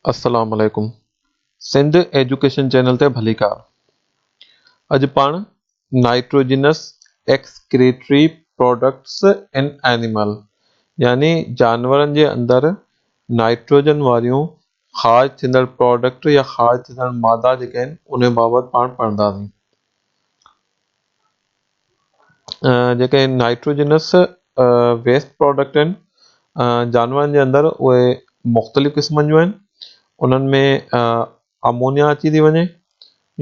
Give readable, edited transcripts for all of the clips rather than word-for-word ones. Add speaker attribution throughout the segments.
Speaker 1: السلام عليڪم Sindh education channel تي ڀليڪار. اڄ پاڻ نائٽروجنس ايڪسڪريٽري پراڊڪٽس ان اينيمل يعني جانورن جي اندر نائٽروجن واريون خارج ٿيندڙ پراڊڪٽ يا خارج ٿيندڙ مادا جيڪي آهن ان بابت پاڻ پڙهنداسين. جيڪي نائٽروجنس ويسٽ پراڊڪٽ آهن جانورن جي اندر اهي مختلف قسمن جون آهن. انهن ۾ امونيا اچي ٿي وڃي،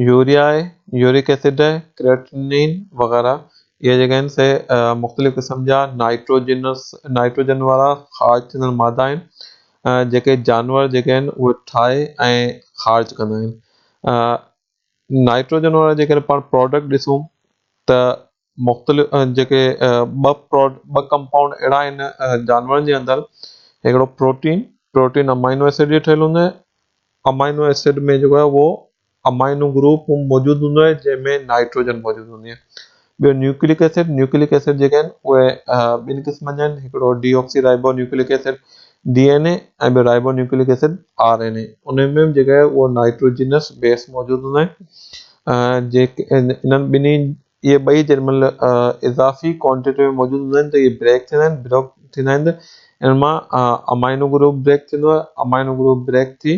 Speaker 1: يوريا آهي، يورڪ ايسڊ آهي، ڪريٽنين وغيره. اهي جيڪي آهن سي مختلف قسم جا نائٽروجن وارا خارج ٿيندڙ مادا آهن جيڪي جانور جيڪي آهن اهي ٺاهي ۽ خارج ڪندا آهن. نائٽروجن وارا جيڪڏهن پاڻ پراڊڪٽ ڏسون ته مختلف جيڪي ٻه ڪمپائونڊ اهڙا آهن جانورن جي اندر، هڪڙو پروٽين، پروٽين امائنو ايسڊ جو ٺهيل هوندو آهي، امائنو ايسڊ ۾ جيڪو آهي اهو امائنو گروپ موجود هوندو آهي جنهن ۾ نائٽروجن موجود هوندي آهي. ٻيو نيوڪليڪ ايسڊ، نيوڪليڪ ايسڊ جيڪي آهن اهي ٻن قسمن جا آهن، هڪڙو deoxyribo nucleic acid D N A ۽ ٻيو رائبو نيوڪليڪ ايسڊ آر اين اي. انهن ۾ به جيڪا آهي اهو نائٽروجنس بيس موجود هوندا آهن. جيڪي انهن ٻنهي اهي ٻئي جنهن مهل اضافي ڪوانٽيٽي ۾ موجود هوندا آهن ته اهي بريڪ ٿيندا آهن، بريڪ ٿيندا آهن ته انهن مان امائنو گروپ بريڪ ٿيندو آهي، امائنو گروپ بريڪ ٿي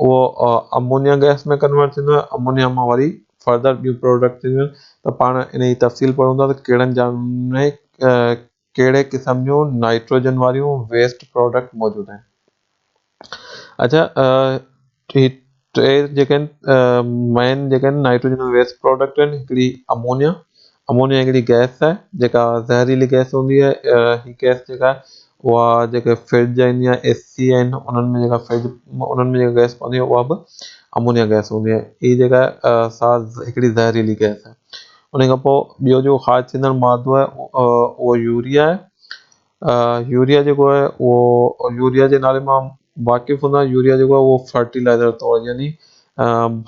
Speaker 1: اهو امونيا گئس ۾ ڪنورٽ ٿيندو آهي، امونيا مان وري فردر ٻيون پروڊڪٽ ٿينديون آهن ته پاڻ ان جي تفصيل پڙهون ٿا ته ڪهڙن جانورن ۾ ڪهڙي قسم جون نائٽروجن واريون ويسٽ پراڊڪٽ موجود آهن. اڇا هي ٽي جيڪي آهن مين جيڪي آهن نائٽروجن ويسٽ پراڊڪٽ آهن، هڪڙي امونيا، امونيا هڪڙي گئس آهي جيڪا زهريلي گئس هوندي آهي. هي گئس جيڪا آهي اها جيڪي فرج آهن يا اي سي آهن انهن ۾ جيڪا فرج انهن ۾ جيڪا گئس پوندي آهي اها به امونيا گئس هوندي آهي. هي جيڪا آهي سا هڪڙي زهريلي گئس آهي. ان کان پوء ٻيو جيڪو خارج ٿيندڙ مادو آهي اهو يوريا آهي. يوريا جيڪو آهي اهو يوريا جي نالي مان واقف هوندا. يوريا جيڪو آهي اهو فرٽيلائزر طور يعني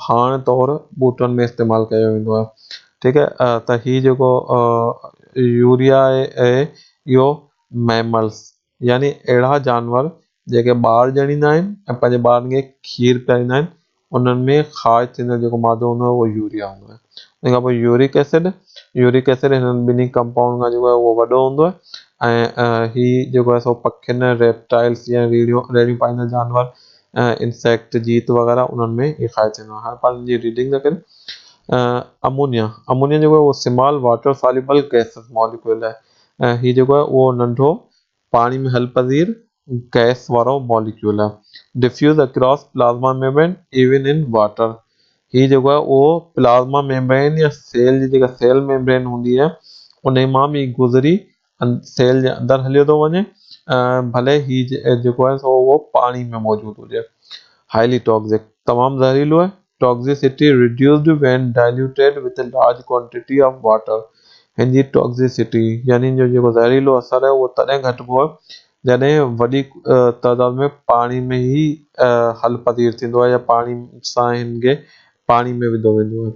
Speaker 1: ڀاڻ طور ٻوٽن ۾ استعمال ڪيو ويندو آهي. ٺيڪ آهي ته هي جيڪو يوريا آهي اهو ميملس يعني اهڙا جانور جيڪي ٻار ڄڻيندا آهن ۽ پنهنجي ٻارن کي کير پياريندا آهن انهن ۾ خارج ٿيندڙ جيڪو مادو هوندو آهي اهو يوريا هوندو آهي. ان کان پوء يورڪ ايسڊ، يورڪ ايسڊ هنن ٻنهي ڪمپائونڊ کان جيڪو آهي اهو وڏو هوندو آهي ۽ هي جيڪو آهي سو پکين، ريپٽائلس يا ريڙهيون پائيندڙ جانور، انسيڪٽ، جيت وغيره انهن ۾ هي خارج ٿيندو آهي. هاڻي پاڻ ان جي ريڊنگ ٿا ڪريون. امونيا، امونيا جيڪو آهي اهو سمال واٽر ساليبل گئسز ماليڪيول آهي ۽ هي جيڪو آهي اهو ننڍو پاڻي ۾ حل پذير گئس وارو ماليڪيول آهي. Diffuse across plasma membrane even in water هي جيڪو آهي اهو پلازما ميمبرين يا سيل جي جيڪا سيل ميمبرين هوندي آهي انهي مان به گذري سيل جي اندر هليو ٿو وڃي ڀلي هي جيڪو آهي سو اهو پاڻي ۾ موجود هجي. هائلي ٽاڪسڪ تمام زهريلو آهي. Toxicity reduced when diluted with a large quantity of water هن جي ٽاڪسيسٽي يعني هن جو جيڪو زهريلو اثر آهي اهو تڏهن گهٽبو آهي جڏهن وڏي تعداد ۾ پاڻي ۾ هي حل پذير ٿيندو آهي يا پاڻي سان هن کي پاڻي ۾ وڌو ويندو آهي.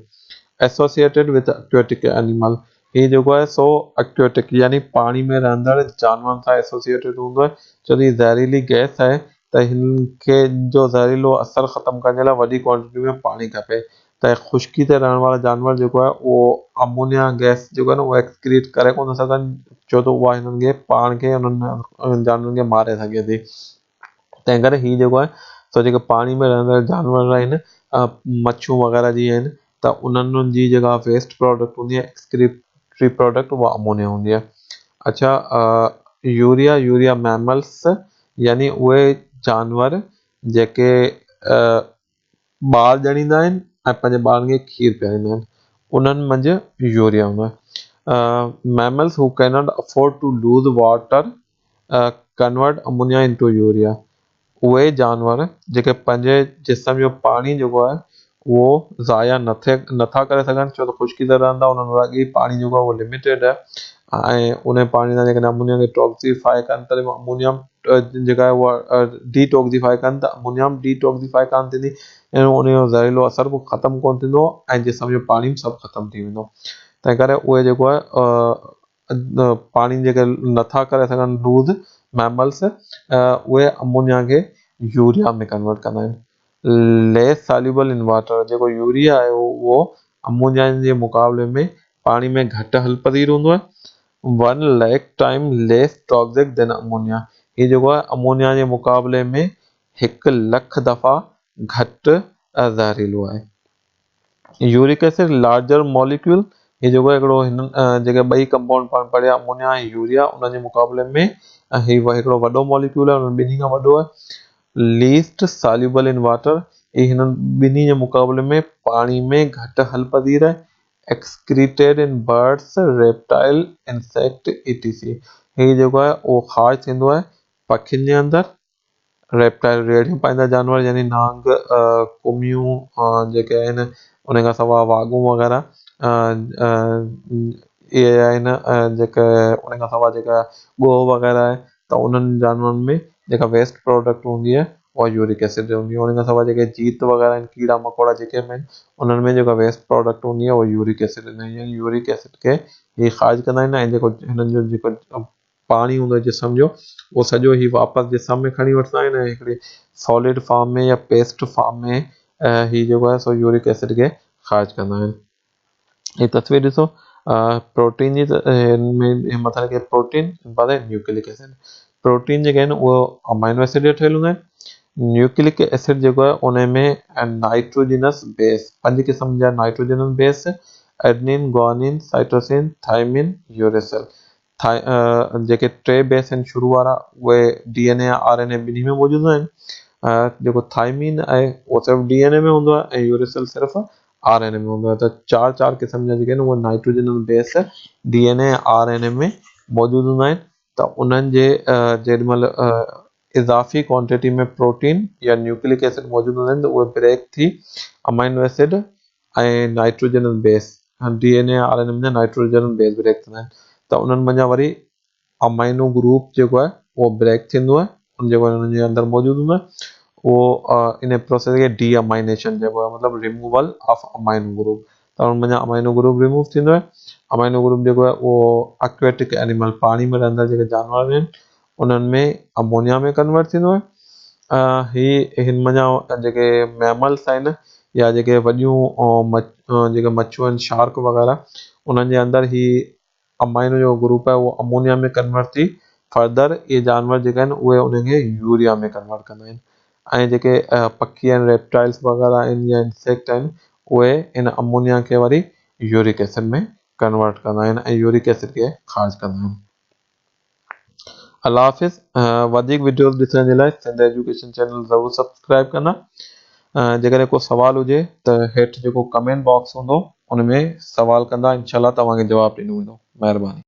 Speaker 1: Associated with Aquatic Animal هي جيڪو آهي سو اڪويٽڪ يعني پاڻي ۾ رهندڙ جانورن سان ايسوسيئيٽيڊ هوندو آهي ڇو ته هي زهريلي گئس آهي ته هن کي جو زهريلو اثر ختم ڪرڻ جي لاء وڏي ڪوانٽٽي ۾ پاڻي کپي ته خشڪي تي رهڻ وارا جانور جيڪو آهي اهو امونيا گئس جيڪو آهي نه اهو ايڪسڪريٽ ڪري ڪونه سگهن ڇو ته اها هنن کي پاڻ کي انهن جانورن کي ماري سگهي ٿي تنهن ڪري هي جيڪو آهي سو جيڪي پاڻي ۾ رهندڙ جانور آهن مڇيون وغيره جيئن آهن ته انهن جي جيڪا ويسٽ پراڊڪٽ هوندي آهي ايڪسڪريٽري پراڊڪٽ اها امونيا هوندي آهي. اڇا يوريا، يوريا ميملس يعني اهي جانور جيڪي ٻار ڄڻيندا آهن ۽ پنهنجي ٻارن کي کير پياريندا آهن انهن منجهه يوريا هوندو آهي. Mammals who cannot afford to lose water convert ammonia into urea اهي جانور جيڪي پنهنجي جسم جو پاڻي جيڪو آهي اهو ضايع نٿا ڪري سگهن ڇو ته خشڪي تي رهندا انهن وٽ اڳي ئي پاڻي جيڪو آهي اهو لميٽيڊ آهي ۽ ان پاڻي سان جيڪڏهن امونيا کي ٽاڪسيفائي ڪن ته امونيا جيڪا آهي اها ڊي ٽاڪسيفائي ڪن ته امونيا به ڊي ٽاڪسيفائي ڪانه ٿيندي ۽ ان جو زهريلو اثر به ختم ڪونه ٿيندو ۽ جسم جو پاڻي به سڀ ختم ٿي ويندو تنهن ڪري اهي جيڪو آهي پاڻي جيڪي نٿا ڪري سگهن لوز ميملس اهي امونيا کي يوريا ۾ ڪنورٽ ڪندا آهن. ليس ساليوبل ان واٽر، جيڪو يوريا آهي اهو امونيا جي مقابلي ۾ پاڻي ۾ گهٽ حل پذير هوندو آهي. 1 lakh time less toxic than ammonia, هي جيڪو آهي امونيا جي مقابلي ۾ 1 لک دفعا گهٽ زهريلو آهي. يورڪ ايسڊ لارجر ماليڪيول، هي جيڪو آهي هڪڙو هن جيڪي ٻئي ڪمپائونڊ پاڻ پڙهيا امونيا ۽ يوريا انهن جي مقابلي ۾ هي هڪڙو وڏو ماليڪيول آهي، انهن ٻنهي کان وڏو آهي. ليسٽ ساليوبل ان واٽر، هي هنن ٻنهي جي مقابلي ۾ پاڻي ۾ گهٽ حل پذير آهي. Excreted in birds, reptile, insect E T C, هي جيڪو آهي اهو خارج ٿيندو آهي پکين جي اندر، ريپٽائل ريڙهيون پائيندا جانور يعني نانگ، ڪميون جيڪي آهن ان کان سواء واڳون وغيره اهي آهن جيڪي ان کان سواء جيڪا ڳوهه وغيره آهي ته انهن جانورن ۾ جيڪا ويسٽ پراڊڪٽ هوندي آهي اها يورڪ ايسڊ هوندي آهي. ان کان سواء جيڪي جيت وغيره آهن ڪيڙا مڪوڙا جيڪي به آهن انهن ۾ جيڪا ويسٽ پراڊڪٽ هوندي آهي اها يورڪ ايسڊ هوندي آهي. يعني يورڪ ايسڊ کي هي خارج ڪندا آهن ۽ جيڪو هنن جو جيڪو پاڻي هوندو آهي جسم جو اهو سڄو هي واپس جسم ۾ کڻي وٺندا آهن ۽ هڪڙي سالڊ فارم ۾ يا پيسٽ فارم ۾ هي جيڪو آهي سو يورڪ ايسڊ کي خارج ڪندا آهن. هي تصوير ڏسو پروٽين جي هن ۾ مٿان لکي پروٽين پاسي نيوڪليڪ ايسڊ. پروٽين جيڪي آهن اهو امائنو ايسڊ جا ٺهيل هوندا آهن. نيوڪليڪ ايسڊ جيڪو آهي ان ۾ نائٽروجنس بيس، پنج قسم جا nitrogenous base, adenine, guanine, cytosine, thymine, uracil. جيڪي ٽي بيس آهن شروع وارا اهي ڊي اين اي يا آر اين اي ٻنهي ۾ موجود هوندا آهن. جيڪو ٿائمين آهي اهو صرف ڊي اين اي ۾ هوندو آهي ۽ يوريسل صرف آر اين اي ۾ هوندو آهي. ته چار چار قسم جا جيڪي آهن اهي nitrogen base D N A ۽ R N A ۾ موجود هوندا آهن. ته انهن جي جيڏي مهل اضافي ڪوانٽيٽي ۾ پروٽين يا نيوڪليڪ ايسڊ موجود هوندا آهن ته اهي بريڪ ٿي amino acid ۽ nitrogen base D N A R N A ۾ nitrogen base break ٿيندا آهن ته انهن منجهان وري امائنو گروپ جيڪو آهي اهو بريڪ ٿيندو آهي ان جيڪو انهن جي اندر موجود هوندو آهي اهو ان پروسيس کي ڊي امائنيشن چئبو آهي مطلب ريموول آف امائنو گروپ ته ان منجهان امائنو گروپ ريموو ٿيندو آهي. امائنو گروپ جيڪو آهي اهو اڪويٽڪ اينيمل پاڻي ۾ رهندڙ جيڪي جانور آهن انهن ۾ امونيا ۾ ڪنورٽ ٿيندو آهي. هي هن منجهان جيڪي ميملس آهن يا جيڪي وڏيون جيڪي مڇيون آهن شارڪ وغيره انهن جي اندر هي امائنو جو گروپ آهي اهو امونيا ۾ ڪنورٽ ٿي فردر اهي جانور جيڪي آهن اهي انهن کي يوريا ۾ ڪنورٽ ڪندا آهن ۽ جيڪي پکي آهن ريپٽائلس وغيره آهن يا انسيڪٽ آهن اهي ان امونيا کي وري يورڪ ايسڊ ۾ ڪنورٽ ڪندا آهن ۽ يورڪ ايسڊ کي خارج ڪندا آهن. الله حافظ. وڌيڪ وڊيوز ڏسڻ جي لاء سنڌ ايجوڪيشن چينل ضرور سبسڪرائب ڪندا. جيڪڏهن ڪو سوال هجي ته هيٺ جيڪو ڪمينٽ باڪس هوندو ان ۾ سوال ڪندا، انشاء الله توهان کي جواب ڏنو ويندو. مهرباني.